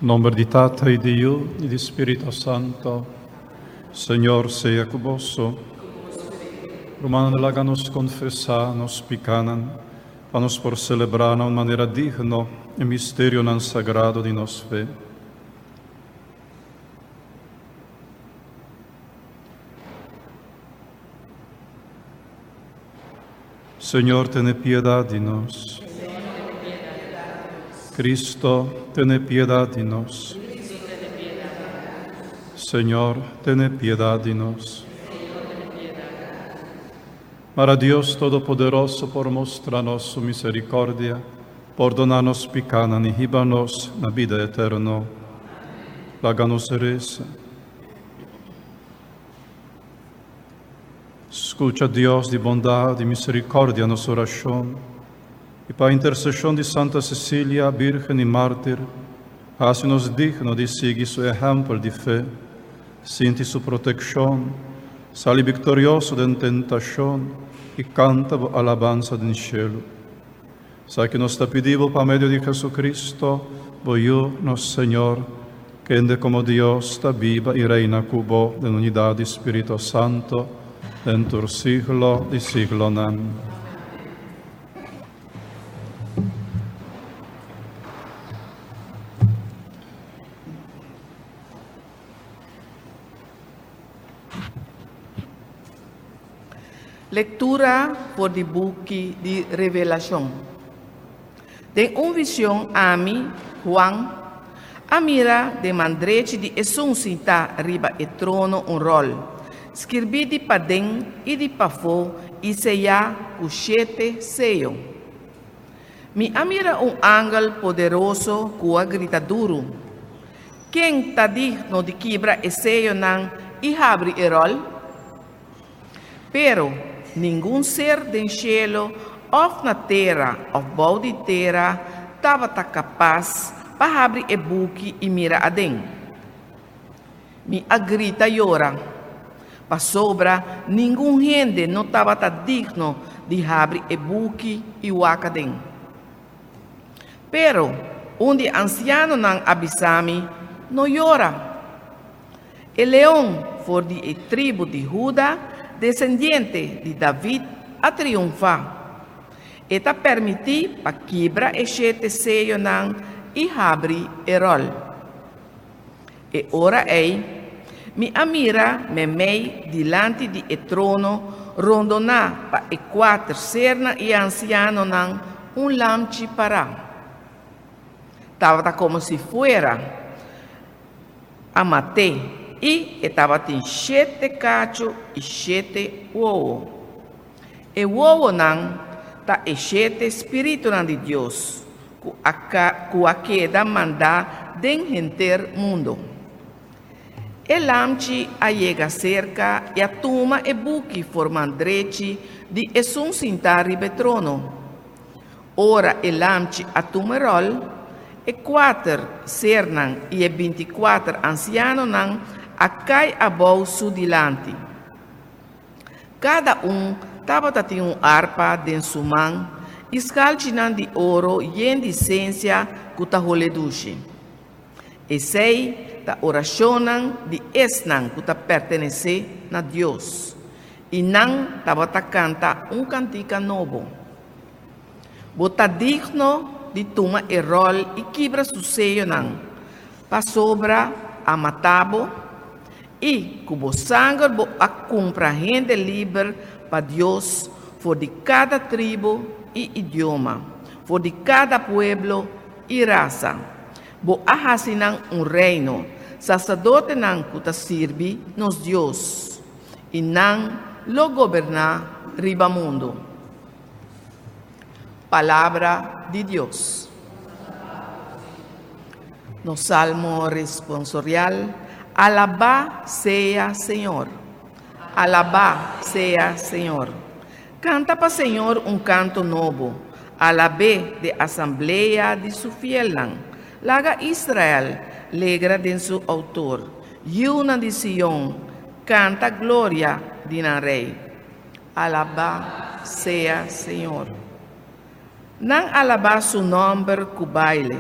Nomber di Tata y di Yu y di Spirito Santo. Señor sea cu boso. Rumannan, laga nos confesa nos picanan, pa nos por celebra na un manera digno e misterionan sagrado di nos fe. Señor, tene piedad di nos. Cristo, tene piedad di nos. Señor, tene piedad di nos. Mara Dios Todopoderoso por mustra nos su misericordia, pordona nos picanan y hiba nos na bida eterno. Laga nos reza. Scucha Dios di bondad y misericordia nos oracion, y pa intercesion di Santa Cecilia, Virgen y Mártir, haci nos digno di sigui su ehempel di fe, sinti su proteccion, sali victorioso den tentacion y canta bo alabansa den cielo. Esaki nos ta pidi bo pa medio di Jesucristo, bo Yu, nos Señor, kende como Dios ta biba y reina cu bo den unidad di Spirito Santo, den tur siglo di siglonan. Lectura for di buki di Revelacion. Den un vision ami, Juan, a mira den man drechi di Esun sintá riba e trono un ròl, skirbí di paden i di pafó i seyá ku shete seyo. Mi a mira un angel poderoso ku a grita duru, Ken ta digno di kibra e seyonan i habri e ròl? Pero, ningun ser den shelu òf na tera òf bou di tera tabata kapas pa habri e buki i mira aden. Mi a grita yora, pasobra ningun hende no tabata digno di habri e buki i wak aden. Pero, un di e ansianonan a bisa mi, No yora. E leon for di e tribu di Huda, desendiente di David, a triunfá. E ta permití pa kibra e shete seyonan i habri e ròl. E ora ei, mi a mira meimei dilanti di e trono, rondoná pa e kuater sernan i ansianonan, un lamchi pará. Tabata komo si fuera a mat'é i e tabatin shete kachu i shete wowo. E wowonan ta e shete spiritunan di Dios ku a ku a keda mandá den henter mundu. E lamchi a yega serka i a tuma e buki for man drechi di esun sintá riba e trono. Ora e lamchi a tuma e ròl, e kuater sernan i e bintikuater ansianonan a kai abou su dilanti. Kada un tabata tin un arpa den su man i skalchinan di oro yen di sensia ku ta hole dushi. Esei ta orashonnan di esnan ku ta pertenesé na Dios, i nan tabata kanta un kantika nobo. Bo ta digno di tuma e ròl i kibra su seyonan, pasobra a mata bo, i ku bo sanger bo a kumpra hende liber pa Dios for di kada tribu i idioma, for di kada pueblo i rasa. Bo a hasi nan un reino, saserdotenan ku ta sirbi nos Dios, i nan lo goberná riba mundu. Palabra di Dios. Nos salmo responsorial, Alabá sea Señor. Alabá sea Señor. Canta pa Señor un canto nobo, alab'é den asamblea di su fielnan. Laga Israel legra den su Autor. Yiunan di Sion, canta gloria di nan Rey. Alabá sea Señor. Nan alabá su nòmber ku baile.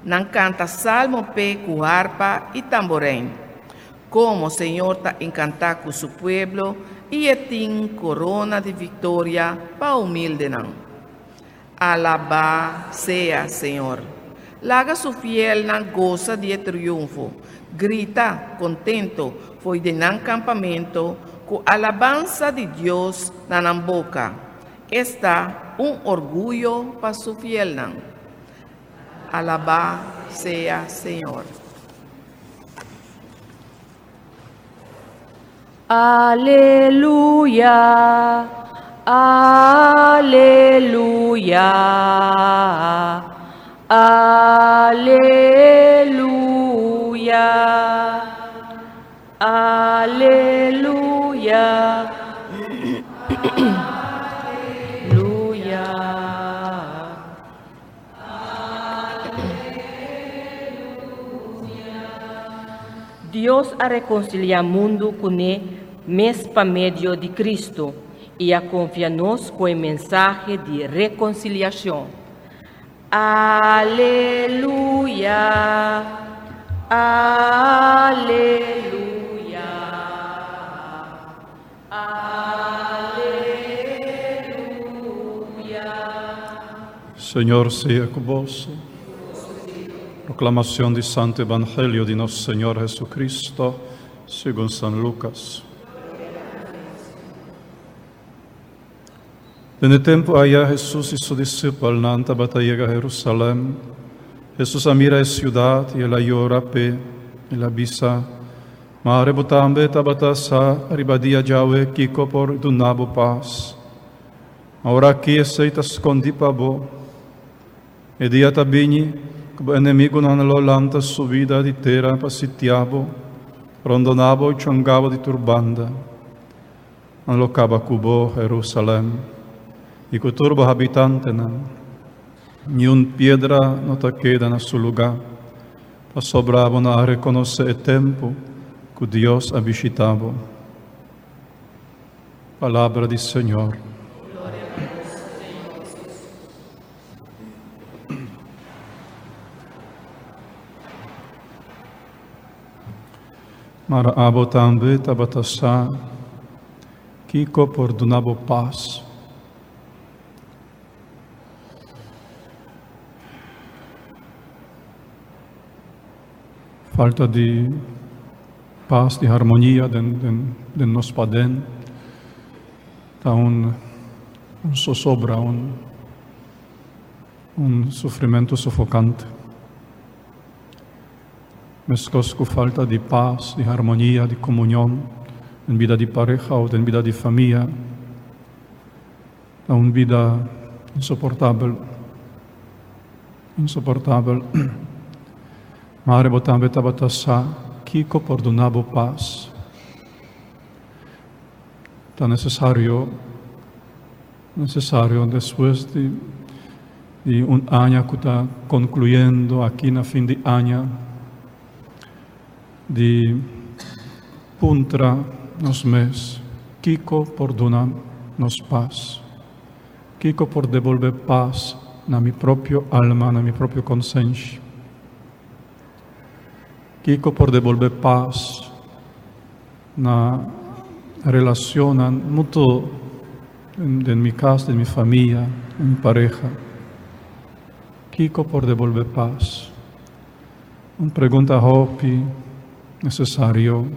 Nan kanta salmo p'e ku harpa i tamborein. Komo Señor ta enkantá ku su pueblo i e tin korona di viktoria pa humildenan. Alabá sea Señor! Laga su fielnan gosa di e triunfo, grita kontento fo'i den nan kampamentu ku alabansa di Dios na nan boka. Esta un orguyo pa su fielnan! Alabá sea Señor! Aleluya, aleluya, aleluya, aleluya, aleluya. Dios a rekonsiliá mundu kuné mes pa medio di Kristu i a konfia nos ku e mensahe di rekonsiliashon. Aleluya! Aleluya! Aleluya! Señor sea cu boso. Proclamación di Santo Evangelio di nos Señor Jesucristo, segun San Lucas. Den e tempu aya Hesus i su disipelnan tabata yega Herusalèm. Hesus a mira e siudat i el a yora p'e. El a bisa, Mare bo tambe tabata sa riba dia djawe kiko por duna bo pas. Ma ora aki esei ta skondí pa bo. E dia ta bini ku bo enemigunan lo lanta subida di tera pa sitiá bo, rondoná bo i chongá bo di tur banda. Nan lo kaba ku bo, Herusalèm, i ku tur bo habitantenan. Niun piedra no ta keda na su lugá, pasobra bo no a rekonosé e tempu ku Dios a bishitá bo. Palabra di Señor. Mara abo tambe tabata sa kiko por duna bo pas. Falta di pas, di harmonia den, den, den nos paden ta un, un zozobra, un, un sufrimentu sofokante. Meskos ku falta di pas, di harmonia, di komunion den bida di pareha òf den bida di famia ta un bida insoportabel, insoportabel. Mare bo tambe tabata sa kiko por duna bo pas. Ta nesesario, nesesario despues di di un aña ku ta konkluyendo aki na fin di aña di puntra nos mes kiko por duna nos pas, kiko por debolbe pas na mi propio alma, na mi propio konsenshi, kiko por debolbe pas na relacionnan mutuo den mi cas, den mi famia, den mi pareha. Kico por debolbe paz? Un pregunta hopi necesario,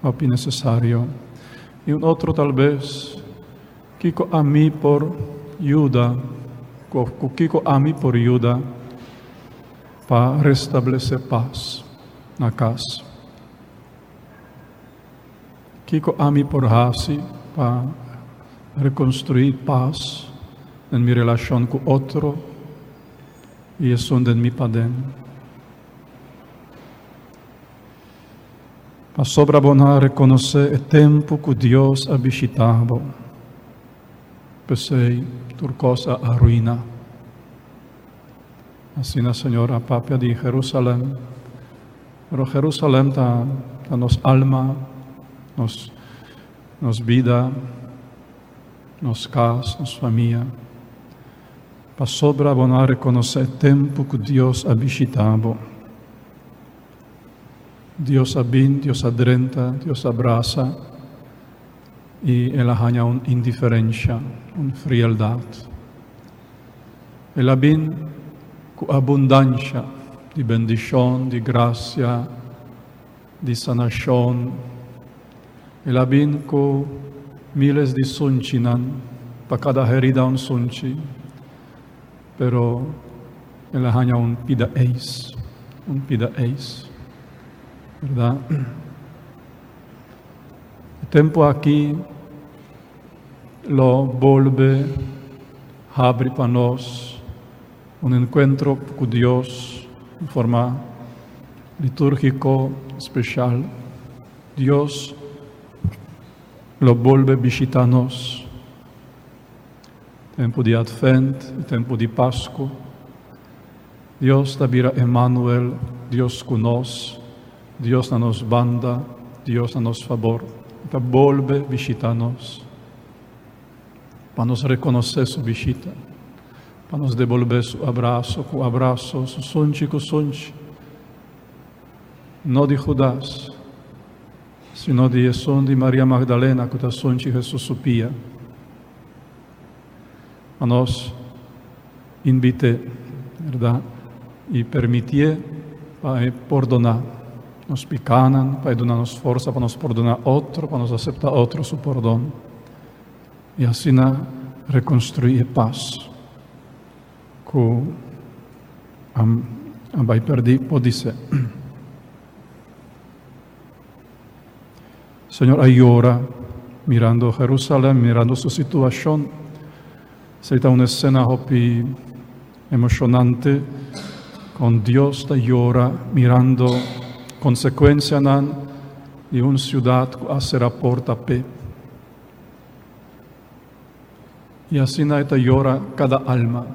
hopi necesario. Y un otro tal bes, kico ami por yuda, cu kico ami por yuda pa restablece paz na cas? Kiko ami por hasi pa rekonstruí pas den mi relashon ku otro i esun den mi paden? Pasobra bo no a rekonosé e tempu ku Dios a bishitá bo, p'esei tur kos a aruiná. Asina Señor a papia di Jerusalèm. Pero Jerusalèm ta ta nos alma, nos nos bida, nos kas, nos famia. Pasobra bo no a rekonosé e tempu ku Dios a bishitá bo. Dios a bin, Dios a drenta, Dios a brasa i el a haña un indiferensha, un frieldat. El a bin ku abundansha di bendishon, di grasia, di sanashon. El a bin ku miles di sunchinan, pa kada herida un sunchi, pero el a haña un pida eis, un pida eis, berdad? E tempu aki lo bolbe habri pa nos un enkuentro ku Dios en forma litúrgiko speshal. Dios lo bolbe bishitá nos. Tempu di Atvènt i tempu di Pasku, Dios ta bira Emmanuel, Dios ku nos, Dios na nos banda, Dios na nos fabor. E ta bolbe bishitá nos pa nos rekonosé su bishita, pa nos debolbé su abraso ku abraso, su sunchi ku sunchi. No di Judas, sino di esun di Maria Magdalena ku ta sunchi Hesus su pia. Pa nos invit'é, berdad, i permitié pa e pordoná nos pikánan, pa e duna nos forsa pa nos pordoná otro, pa nos aseptá otro su pordon, i asina rekonstruí e pas ku a bai pèrdí podisé. Señor a yora mirando Jerusalem, mirando su situacion. Esei ta un escena hopi emocionante con Dios ta yora mirando consecuencianan di un ciudad cu a cera porta p'e. Y asina e ta yora cada alma,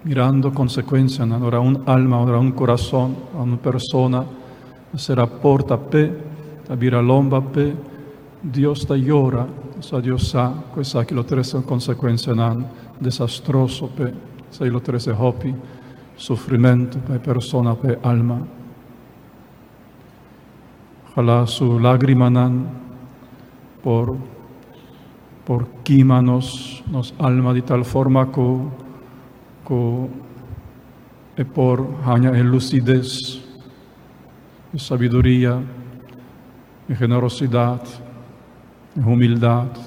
mirando consecuencianan ora un alma, ora un corazon, ora un persona a cera porta p'e, ta bira lomba p'e, Dios ta yora, pasobra Dios sa cu esaki lo trece consecuencianan desastroso p'e, esaki lo trece hopi sufrimento pa e persona, pa e alma. Ojalá su lágrimanan por por kima nos nos alma di tal forma ku ku e por haña e lusidez, e sabiduria, e generosidat, e humildat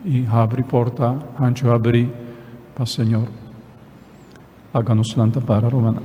i habri porta hanchu habrí pa Señor. Laga nos lanta para, rumannan.